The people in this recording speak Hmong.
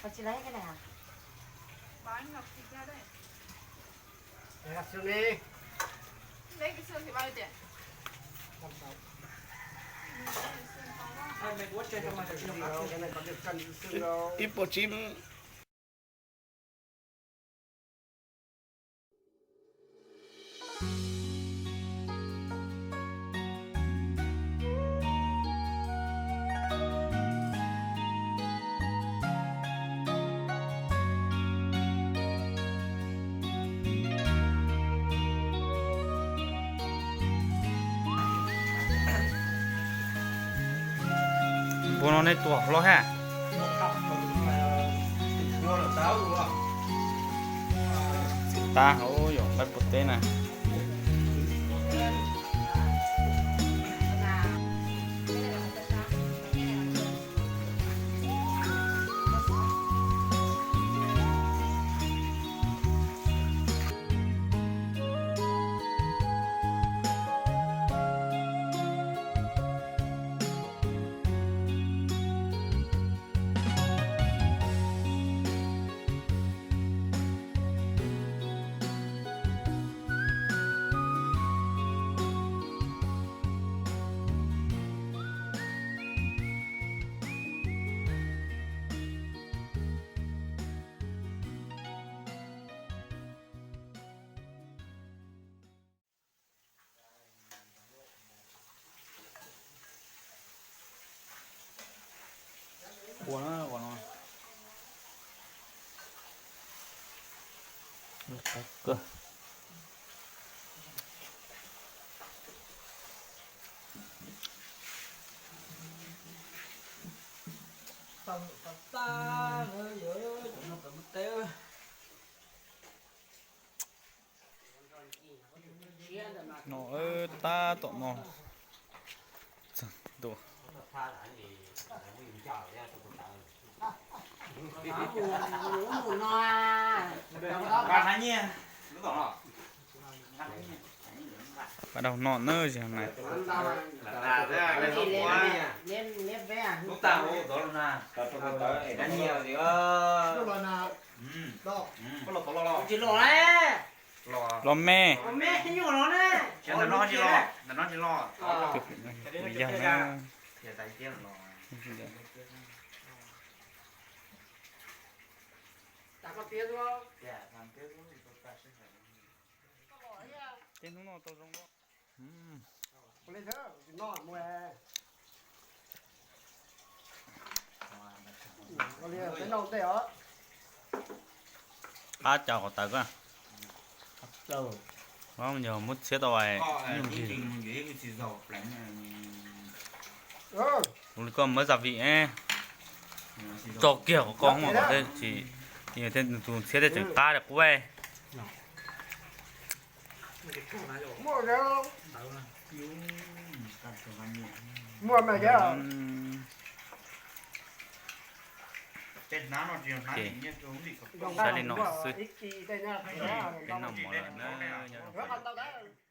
Ua tsis laib ke na. Ib puas tsib. Npua no nej tua hlob ha. Txiv tab, yog nqaij npua teb na. Ua na, ua no. Qab kawg. Tag tag tag, yog cov no peb muab teb. No tab tom no. Pas daug no na, zig na. Los me. Yog na. Tej hnub no tau zoo. Qab cov qhov tawv ko. Yog muab txhiab tau ib nyuag ntsis. Ua li koj muab za vim tso kiag qhov ko hoob tom tej tsis, thiab tus txhiab tej tseem qab li qub. Muaj mas. Ces saib li no xwb. Peb noj mov lawm na, nyob zoo.